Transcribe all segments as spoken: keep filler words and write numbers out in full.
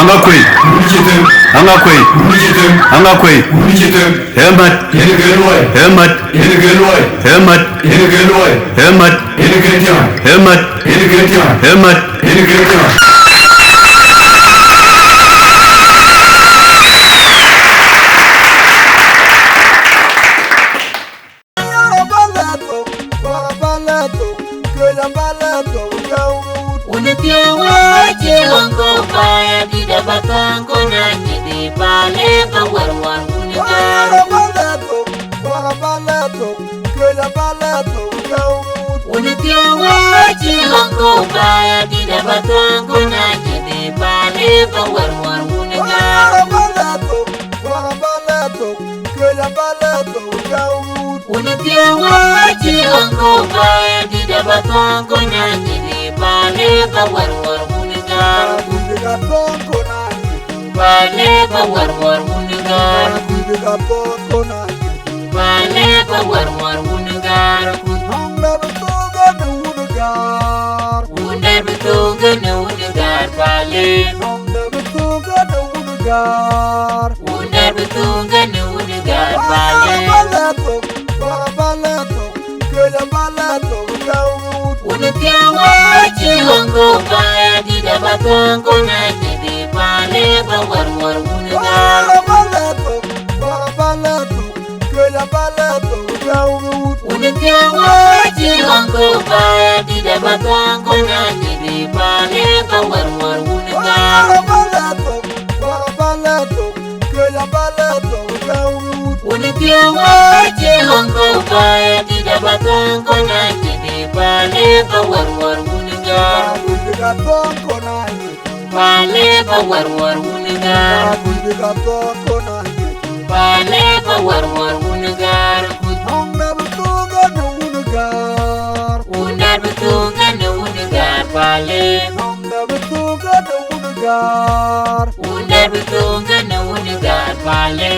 Aŋakuei. Aŋakuei. Aŋakuei. Emat. Emat. Emat. Emat. Emat. Emat. Wun thiɔ̈k wä cï ɣɔn kɔ̈u paya dït aba thɔ̈ŋ kɔn a nyithi pale ba wär wär wun gär. Wun thiɔ̈k wä cï ɣɔn kɔ̈u paya dït aba thɔ̈ŋ kɔn a nyithi pale ba wär wär wun gär. Wun thiɔ̈k wä cï ɣɔn kɔ̈u paya dït aba thɔ̈ŋ kɔn a nyithi pale ba wär wär wun gär. Pale ba wär wär wun gär. Pale ba wär wär wun gär. Wun dɛ̈t bï thöŋ kenë wun gär pale. Wun dɛ̈t bï thöŋ kenë wun gär pale. Wun thiɔ̈k wä cï ɣɔn kɔ̈u paya dït aba thɔ̈ŋ kɔn a nyithi pale ba wär wär wun gär. Wun thiɔ̈k wä cï ɣɔn kɔ̈u paya dït aba thɔ̈ŋ kɔn a nyithi pale ba wär wär wun gär. Wun thiɔ̈k wä cï ɣɔn kɔ̈u paya dït aba thɔ̈ŋ kɔn a nyithi pale ba wär wär wun gär. Pale ba wär wär wun gär. Pale ba wär wär wun gär. Wun dɛ̈t bï thöŋ kenë wun gär pale. Wun dɛ̈t bï thöŋ kenë wun gär pale.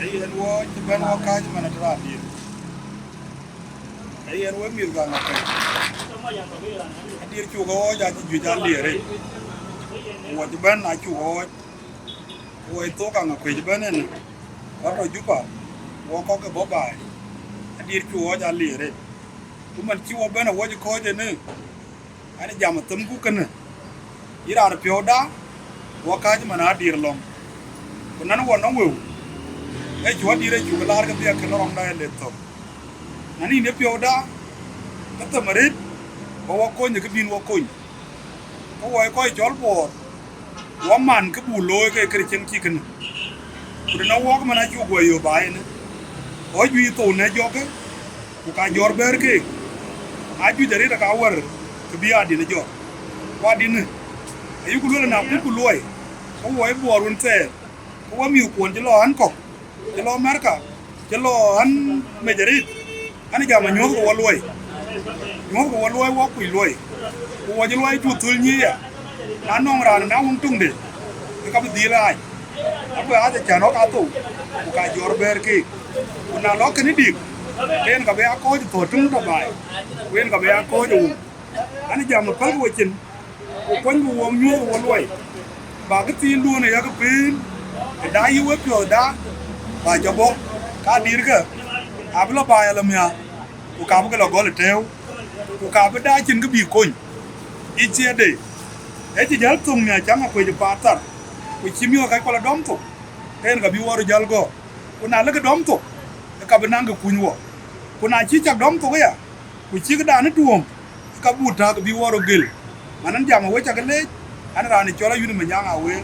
Ee yen wɔ cï bɛ̈n wɔ kääc man atɔ̈ raan diëër. Ee yen wek mïth ka Aŋakuei. Adït cuk ɣɔɔc acï juëc alier rëët. Wɔ cï bɛ̈n acuk ɣɔɔc. Wɔ ë thok Aŋakuei cï bɛ̈n ënë. Wɔ tɔ̈ Juba. Wɔ kɔ̈k ke bɔ̈ baai. Adït cuk ɣɔɔc alier rëët. Ku man cï wɔ bɛ̈n awɔc kɔ̈ɔ̈c ënë. An jam themku kënë, yïn raan piɔ̈uda, wɔ kääc man adït lɔ̈ŋ. Ku nɔn wɔ nɔŋ wëu, ee cuk adït ee cuk laar kedhie kën rɔŋda ë lek thök. Nɔn yïn ë piɔ̈uda, ke them arëët, ba wɔ kony ë kë bïn wɔ kony. Ke wɔ ë kɔc cɔl Bor, wɔ man kë buk looi ke kërë cieŋ cï kënë. Ku të nɔŋ wɔk man acuk guɔ yöök ba ënë, ɣɔ̈c juëc thou në jɔkë, ku ka jɔ̈ɔ̈r bɛ̈ɛ̈r keek. Ajuëc arëët aka wär kë bï adït ë jɔt. Ku adït në, ayuku lueel na kucku luɔi, ke wɔ ë Bor wën thɛɛr, ke wɔ mïthkuɔn cï lɔ ɣän kɔ̈k, cï lɔ Amerika, cï lɔ ɣän mec arëët, an jam anyuɔ̈thkë wɔ luɔi. Nyuɔ̈thkë wɔ luɔi wɔ kuc luɔi. Ku wɔ cï luɔi cuk thöl nyiic ya. Na nɔŋ raan na wun töŋde, ke ka bï dhil aac. Abï aac acän ɣɔ̈k athou, ku ka jɔ̈ɔ̈r bɛ̈ɛ̈r keek. Ku na lɔ kënë dïk, ke yen ka bï aa kɔ̈ɔ̈c thɔ̈ɔ̈r töŋ tɔ̈ baai, ku yen ka bï aa kɔ̈ɔ̈c ë wun. An jam ë pälkë wecin, ku kuɔ̈nykë wɔ nyuɔ̈th wɔ luɔi, bä kë thiinduön ë yak peen, ë da yï wepiɔ̈ɔ̈thda, bä jɔ bɔ̈, ka dïtkë, abï lɔ baai alɔ miäk, ku ka bï ke lɔ gɔl ë tɛ̈ɛ̈u, ku ka bï da cïn kë bï kony. Yic thiëëde, ë cï jäl thöŋ miäk cäŋ akuec ë paat thar, ku cï miɔ̈ɔ̈r kackua lɔ dɔm thok, ke yen ka bï wɔ röt jäl gɔ̈ɔ̈r. Ku na lëkë dɔm thok, ke ka bï naŋ kë kuny wɔ. Ku na cï cak dɔm thok aya, ku cïk dan ë tuɔ̈ɔ̈m, ke ka buk tak bï wɔ röt gël. Man an jam awec cak leec, an raan cɔl Ayut Manyaŋ Aweer,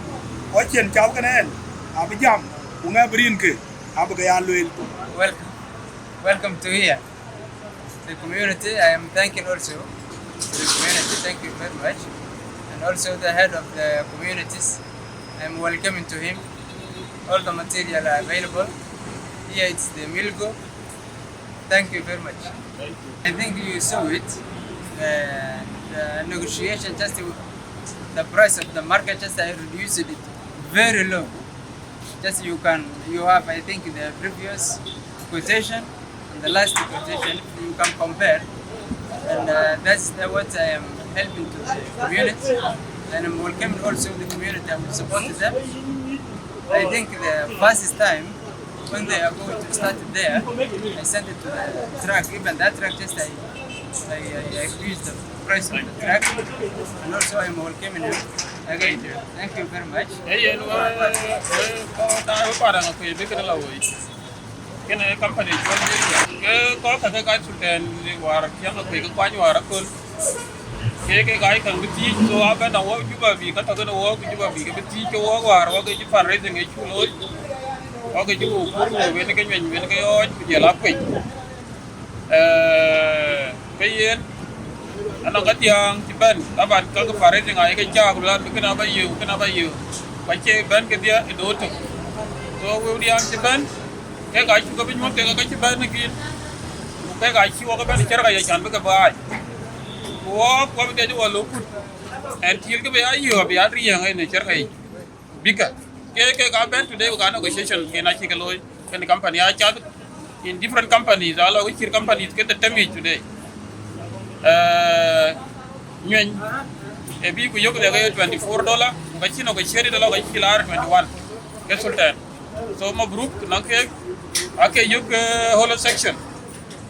ɣɔc cïn cath kenë ɛn, abï jam, ku ŋɛk bï rinke, abï ke ya lueel. Welcome. Welcome to here. The community, I am thanking also the community, thank you very much. And also the head of the communities, I am welcoming to him. All the material are available. Here it's the Milgo. Thank you very much. I think you saw it. The, the negotiation, just the price of the market, just I reduced it very low. Just you can, you have, I think, the previous quotation and the last quotation, you can compare. And uh, that's the, what I am helping to the community. And I'm welcoming also the community. I will support them. I think the first time when they are going to start there, I sent it to the truck. Even that truck just I, I, I, I increased the price of the truck, and also I'm welcoming you again. Thank you very much. Hey, yen wä, wä, wä, wä para na kwe bikana la woi. Kene company cɔl Miriam. Ke kɔc ka ke ka Sultan war tiang ke ke kuany war akol. Ke ke ka kan bi thiëc, so abɛn a wɔ Juba bi ka tɔ̈ kene wɔ ku Juba bi ke bi thiëc ke wɔ war wɔ ke ci fundraising e cu looi. Wɔ ke ci ku kur ku ben ke nyueny ben ke yɔɔc ku jɛl akuec. Eh, ke yen anɔŋ ka thiaŋ ci bɛ̈n, taban ka ke fundraising aye ke cak ku lan bi kena ba yeu, kena ba yeu. Ku acie bɛ̈n ke dhia e do tök. So weu diaŋ ci bɛ̈n, ke ka cuk ke bi nyuɔ̈th kek ke cï bɛ̈n ë kin, ku ke ka cï wɔ ke bɛ̈n ë cär ka ye can bï ke baai. Ku wɔɔk wɔ bï kec wɔ lok kut, ɛn tiil ke bï ya yöök bï ya riɛŋ en ë cär ka yic. Bïkä ke ke ka bɛ̈n today, ku ka negotiation ken acï ke looi kën company a cath in different companies, a lɔ ke cït companies ke the temic today. Eh, nyueny e bï ku yök de ke twenty four dollar, ku ka cï negotiate de lɔ ke cï laar twenty one ke Sultan. So mabruk nɔŋ kek, ake yök, eh, hollow section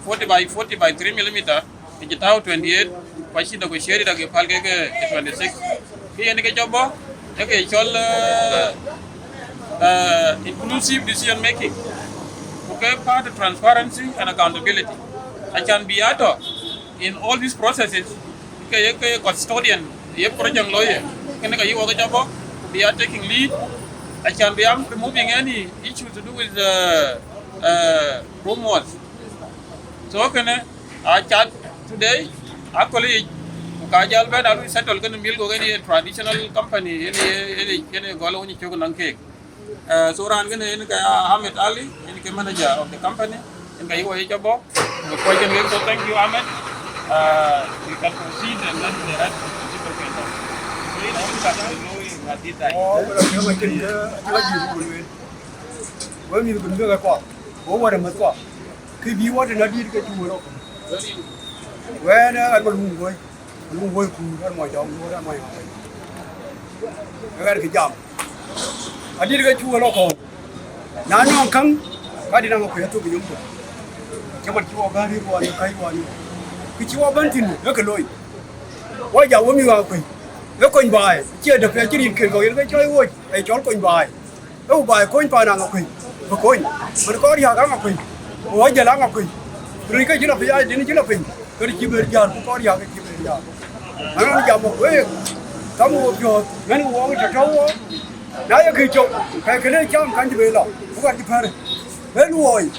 forty by forty by three millimeter, ke cï tääu twenty eight, ku acï negotiate ake päl kek, eh, twenty six. Ke yen ke jɔ bɔ̈, e ke cɔl, eh, eh, inclusive decision making, ku ke part transparency and accountability. Acan bï ya tɔ̈ in all these processes, ke ye, ke ye custodian ye project lawyer, kene ka yi wɔ ke jɔ bɔ̈, ku bï ya taking lead, acan bï ya removing any issues to do with, uh, uh, rumors. So kene a chat today, actually, ku ka jal bɛ̈n a lui settle kene mil go kene ye traditional company, yene, yene, yene gɔl woni cök naŋ kek. Uh, so raan kënë yen ke Ahmed Ali, yen ke manager of the company, yen ka yi wɔ ye jɔ bɔ̈. Ku kuɔc kën wek, so thank you, Ahmed. Uh, you can proceed and then the rest of the people can talk. So yen a wun ka ke looi ŋa dit dai. Oh, wala ke ma cin ke, ke la jibu ku luel. Wek mïth ku mïth ke kɔɔr, wek wärë mäth kɔɔr. Kë bï wɔ tënë adït ke cu wärë. Wɛn, eh, an ma luŋ woi. Luŋ woi kuur, an mɔc dɔm, woi an mɔc ŋa. Ke ɣɛr kë jam. Adït ke cu wärë kɔɔr. Na nɔŋ käŋ, ka dït aŋa kuëë athök yom tök. Cï man cï wɔ bɛ̈n rit wɔ ni käc wɔ ni. Kë cï wɔ bɛ̈n thïn, ee kë looi. Wɔ jam wɔ mïth ɣa kuëë. Ee kony baai, cie däp ya cï rin ken kɔ̈k yen ke cɔɔi woc, ee cɔl kony baai. Ee ku baai kony paan aŋa kuëë, bï kony. Bï kɔɔr yäk aŋa kuëë, ku wɔ jäl aŋa kuëë. Rin ke cï lɔ piny, adïn cï lɔ piny, ke cï ber jäl, ku kɔɔr yäk ke cï ber jäl. Anɔŋ jam wɔ week, kamë wɔ piɔ̈ɔ̈th, mɛn wɔ tɔ̈ tɔ̈u wɔ. Na ye kë cök, ka kë le cam kan cï be lɔ, ku kan cï pär. Be luɔi,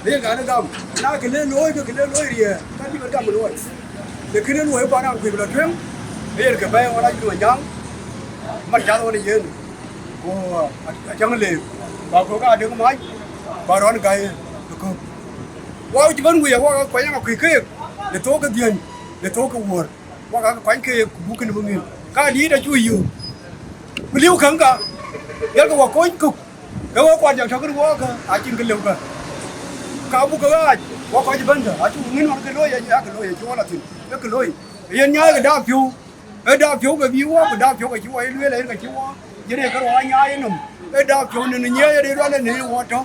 be yen kan gam. Na kë le looi, ke kë le looi riɛɛr, kan cï be gam luɔi. Lakin luɔi ba na kuëë lɔ tueŋ, e yen ke bɛ̈ɛ̈i ɣɔn a yïn Manyaŋ, man cath ɣɔn ë yen. Ku a, a cäŋ leek, ba kök a dek mac, ba rɔn gäi ë kök. Wau cï bɛ̈n wei, awak kuany aŋa kuëë keek, le thok ke dhiëny, le thok ke wuɔ̈r. Wak aa ke kuany keek, ku buk kënë bï ŋic. Ka dïït acuk yök. Ku liu käŋ ka, yɛlkë wɔ kony kök. Ke wek kuat jak tɔ̈ kënë wɔɔk kä, acïn kë lëu kä. Ka buk ke ɣaac, wɔ kɔc bɛ̈n kä, acuk ŋic ɣɔn ke looi, aya ke looi, acï wɔ la thïn. Ee kë looi. Yen nyaai ke daap piɔ̈u. Ee daap piɔ̈u ke bï wɔ, ku daap piɔ̈u ke cï wɔ ye lueel, ayen ke cï wɔ. Yen ee kë rɔt aa nyaai yenɔm. Ee daap piɔ̈u në, në nyiɛɛi, ade lueel në wɔ tɔ̈.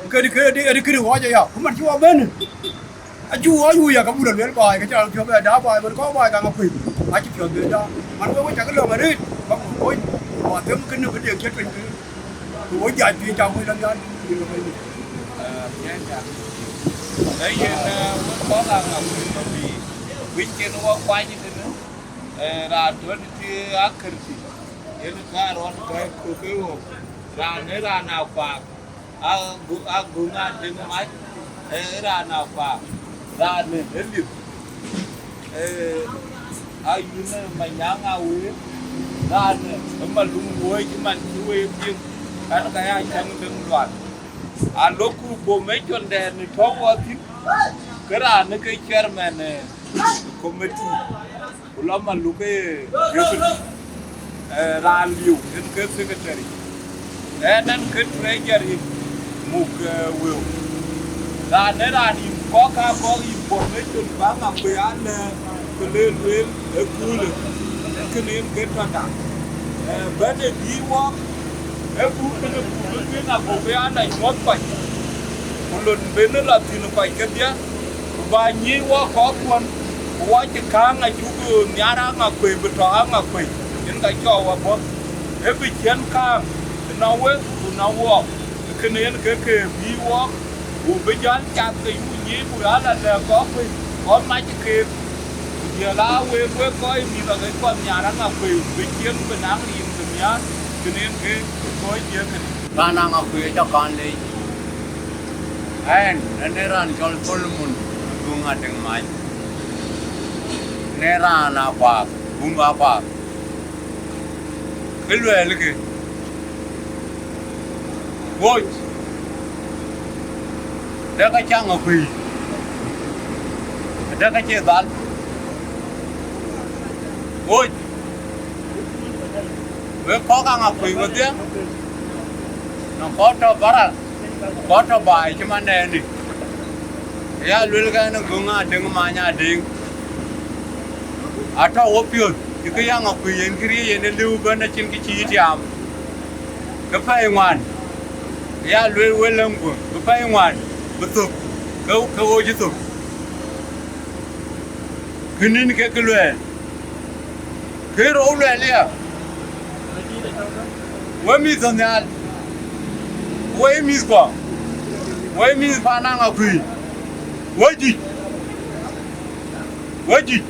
Këdï, këdï, këdï, këdï ɣɔɔc aya. Ku man cï wɔ bɛ̈n. Acuk ɣɔɔc wui ya, ka buk lɔ luel baai, ka cï raan piɔ̈ɔ̈th bɛ daap baai, man kɔɔr baai ka ŋa kuëi, acï piɔ̈ɔ̈th bɛ daap. Man wek, wek cakï lɔ̈ŋ arëët, ba ku kony, ku them kënë bï deŋ cï tueny kënë. Ku wek jac piny cak wec lɔ nhial, yïn ke bɛ̈ny. Eh, yen, eh, wek kɔɔr a ŋa kuëi tɔ̈ bï, wec cïn wɔ kuany tënë, eh, raan tɔ̈ në tï akër thïn, yen ka rɔt bɛ̈ɛ̈i kök ë ɣöök, raan ë raan akuaak. Agu-, aguŋ adëŋ mac, eh, raan akuaak, raan ë liu, eh, ayïn, eh, Manyaŋ Aweer, raan ë Maluŋ Woi cï man cï wëi piŋ, kan ka ya cäŋ dëŋ lual. Alɔku bom ë condɛn ë tɔ̈u wɔ thïn, ke raan ë ke chairman, eh, committee. Ku lɔ Maluk ke deputy, eh, raan liu, en ke secretary. En, en ke treasury muk, eh, wëu. Raan ë raan yïn kɔ̈k ka kɔ̈k information ba ŋa kuëi alɛ̈, ku le lueel ë kuulë. En Nin ke tɔ̈da, ee, bɛ̈n ë bï wɔk, ee buk kënë buk bï piŋ ago bï an, a nyuɔ̈th kɔc, ku lon ben ë lɔ thïn kɔc kedhie, ku bä nyic wɔk kɔckuɔn, ku wɔ cï kääŋ acuk nhiaar Aŋakuei bï tɔ̈ Aŋakuei, yen ka cɔɔk wɔ bɔ̈, ee bï ciɛ̈n kääŋ ënɔŋ wek ku nɔŋ wɔɔk. Kënë yen ke ke bï wɔk, ku bï jäl cath ke yuk nyic, ku raan la lɛ̈k kɔc kuëc, kɔc mac keek, ku jël aa wek, wek kɔc mïth akëckuɔn nhiaar Aŋakuei, bï ciɛ̈n bï naŋ rin ke nhiaar, kënë yen ke kɔc jiëk kënë. Raan Aŋakuei acä kɔn leec. Ɛn, ɛn ee raan cɔl Solomon Aguŋ Adeŋ Mac. Ɛn ee raan Akuak, bum Akuak. Kë luɛɛlkï, woc, dɛ̈k acä Aŋakuei, dɛ̈k acie dhal. Woc, wek kɔc Aŋakuei wedhie, nɔŋ kɔc tɔ̈ barak, kɔc tɔ̈ baai cï man nɛɛni. Ya luel kɛn Aguŋ Adeŋ Many Adeŋ, atɔ̈ wopiɔ̈th, cï kë ya Aŋakuei yen kë riëëc yen ë lëu ëbɛ̈n acïn kë cï tiaam. Ke pɛɛi ŋuan, ya luel wek lɛ̈ŋku, bï pɛɛi ŋuan bï thök, ke, ke ɣo cï thök. Kënïn ke kë luɛɛl, kë rou luɛɛl ya, wek mïth tɔ̈ nhial, wek mïthkuɔ, wek mïth paan Aŋakuei, wek juëc, wek juëc.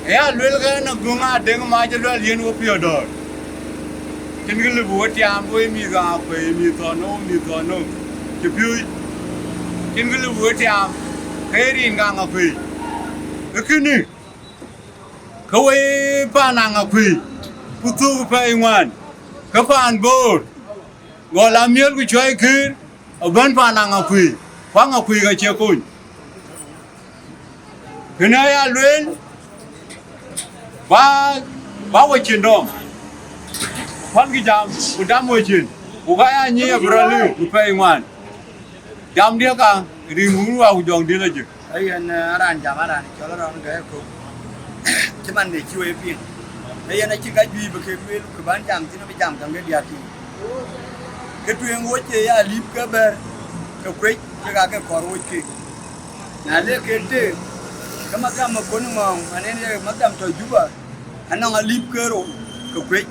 Ya luel kɛn Aguŋ Adeŋ Mac ë luɛl yen wopiɔ̈th dɔ̈ɔ̈r. Cïn kë lëu bï we tiaam, wek mïth Aŋakuei, mïth thɔn nɔm, mïth thɔn nɔm, cï piööc. Cïn kë lëu bï we tiaam, ke ye rin ke Aŋakuei. Ee kënë, ke wek paan Aŋakuei, ku thök pɛɛi ŋuan, ke paan Bor, gɔl amiël ku cuai kër, ëbɛ̈n paan Aŋakuei, ku Aŋakuei ka cie kony. Kënë aya lueel, bä, bä we cin dɔm, kuankï jam, ku dam we cin, ku ka ya nyic abï rɔt liu, ku pɛɛi ŋuan. Jam diɛ̈ ka, rin wun wa ku jɔŋ dït ajëk. Ee yen, ee, raan jam, raan cɔl rɔn ke kok. Cï man de cï we piŋ. Ee yen acïn ka juëc bï kek lueel, ku bän jam thïn abï jam käŋ ke diäk yiic. Ke tueŋ woc ë ya lip ke bɛ̈r, ke kuec, kek aake kɔɔr woc kek. Na le ke teek, ke maktam ë Kon Ŋɔ̈ɔ̈ŋ, anen ye maktam tɔ̈ Juba, anɔŋ alip ke rou ke kuec,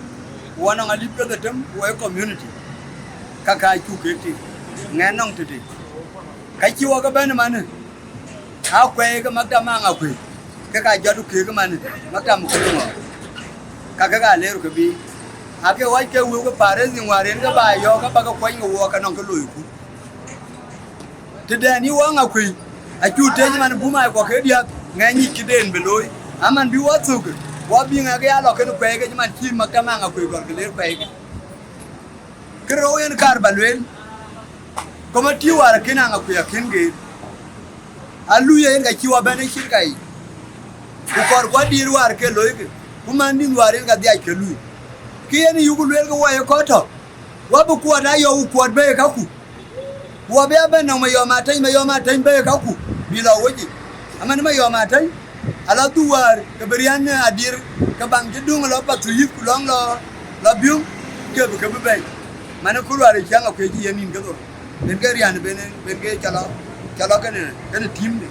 ku anɔŋ alip ke dhetem, ku ee community. Ka ka cuk kek teek, ŋɛn nɔŋ tëde. Ka cï wɔ ke bɛ̈n ëmanë, aa kuɛɛi ke maktam Aŋakuei, ke ka jɔt keek ëmanë, maktam ë Kon Ŋɔ̈ɔ̈ŋ. Ka ke ka leer ke biic. Aake ɣɔc ke wëu ke parëth ŋuan rin ke ba yɔ̈ɔ̈k, ke ba ke kuany ke wɔ ke nɔŋ ke loiku. Tëden yï wɔ Aŋakuei, acu tëc man bum ai kɔ̈k ke diäk, ŋɛk nyic këden bï looi. Aman bï wɔ thök, wɔ bï ŋɛk ya lɔ kën kuɛɛi ke cï man cï maktam Aŋakuei gɔl ke leer kuɛɛi ke. Kë rou yen kaar ba lueel, komiti wäär akën Aŋakuei akën geer. Alui yen ka cï wɔ bɛ̈n ë cirka yic. Ku kɔɔr kuɔ diir wäär ke loikï, ku man dïn wäär yen ka dhiac ke lui. Kë yen yuku lueel ke wɔ ye kɔc tɔ̈, wɔ bï kuɔt ayɔ̈ɔ̈k ku kuɔt bɛ̈ɛ̈i kaku. Ku abï abɛ̈n nɔŋ Mayɔm Atɛ̈ny, Mayɔm Atɛ̈ny bɛ̈ɛ̈i kaku, bï lɔ wec yic. Aman Mayɔm Atɛ̈ny, ala dhuk wäär, ke bï riän ë Adiir, ke baŋ cï döŋ lɔ Pathuyith ku lɔŋ lɔ, lɔ Biöŋ, ke bï, ke bï bɛ̈ɛ̈i. Man ë kööl wäär ë ciɛɛŋ akuëc cï yen nïn kedhor. Ben ke riän ben, ben ke cä lɔ, cä lɔ kënë, kënë tïïmde.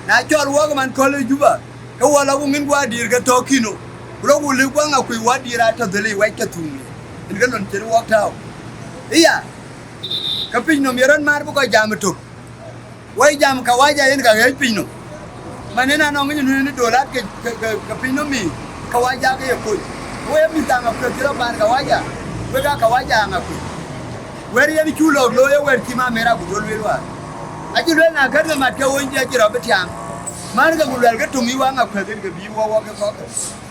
Na cɔl wɔk man köl ë Juba, ke wɔ lɔ ku ŋïn guɔ Adiir ke tɔ̈ kïn o. Ku lɔ ku lëk guɔ Aŋakuei wɔ Adiir atɔ̈ dhël ë wɛc ke thuŋ. Yen ke lon cïn wɔk tääu. Ëya, ke piny nɔm ye rɔt maar bï kɔc jam ëtök. Wɛ̈i jam kawaja yen ka ɣɛ̈ɛ̈c piny nɔm. Man yen anɔŋ ŋic nu yen ë dolat ke, ke, ke, ke piny nɔm mïï, kawaja ke ye kony. Wek mïth Aŋakuei cï rɔt baan kawaja, wek aa kawaja Aŋakuei. Wɛ̈t yen cuk lɔ̈k looi ë wɛ̈t cï Mamer Agudo lueel wäär. Acï lueel na gät ke mat ke wony dï acï rɔt bï tiaam. Man ke ku luɛl ke töŋ yï wä Aŋakuei yen ke bï wɔ wɔ ke kɔ̈k.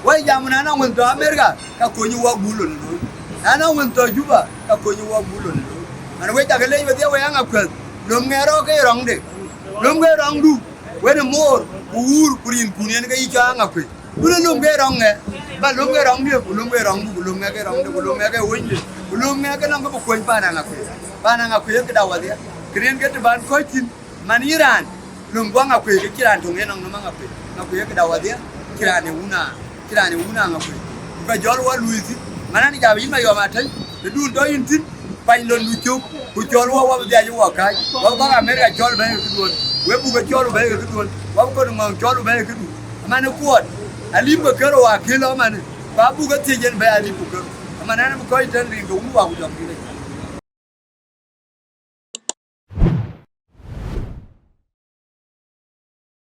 Wɛ̈i jam na nɔŋ wën tɔ̈ Amerika, ka kony wɔ buk lon looi. Na nɔŋ wën tɔ̈ Juba, ka kony wɔ buk lon looi. Man wek cakë leec wedhie wek Aŋakuei, löm ŋɛk rɔ̈ɔ̈k ke rɔŋde, löm ke rɔŋdu, wën ë moor, ku wuur, ku rinkun yen ke yï cɔl Aŋakuei. Ku në löm ke rɔŋ ŋɛk, ba löm ke rɔŋdië, ku löm ke rɔŋdu, ku löm ŋɛk ke rɔŋde, ku löm ŋɛk ke wönyde, ku löm ŋɛk ke nɔŋ ke bï kuöny paan Aŋakuei. Paan Aŋakuei ee këda wadhia, kënë yen ke të ban kɔ̈c thïn, man yïn raan, löm guɔ Aŋakuei ke cï raan töŋ yen nɔŋ nöm Aŋakuei. Aŋakuei ee këda wadhia. Cï raan ë wun a, cï raan ë wun a ŋa kuëc. Ku ka jɔl wɔ luui thïn. Manan jam yïn Mayɔm Atëny, tëdun tɔ̈ yïn thïn, pany lon du cök, ku cɔl wɔ, wɔ bï dhiac wɔ kääc. Wɔ bï kɔc America cɔl bɛ̈ɛ̈i ke këduön. Wek buk ke cɔl bɛ̈ɛ̈i ke këduön. Wɔ bï kɔc Ŋɔ̈ŋ cɔl bɛ̈ɛ̈i ke këdu. Aman ë kuɔɔt, alip ke kërou akël ëmën. Ku abuk ke thiëc yen bɛ̈ɛ̈i alip ku kërou. Aman ɛn bï kɔc tɛ̈n riŋ ke wun wa ku jɔk kï lec.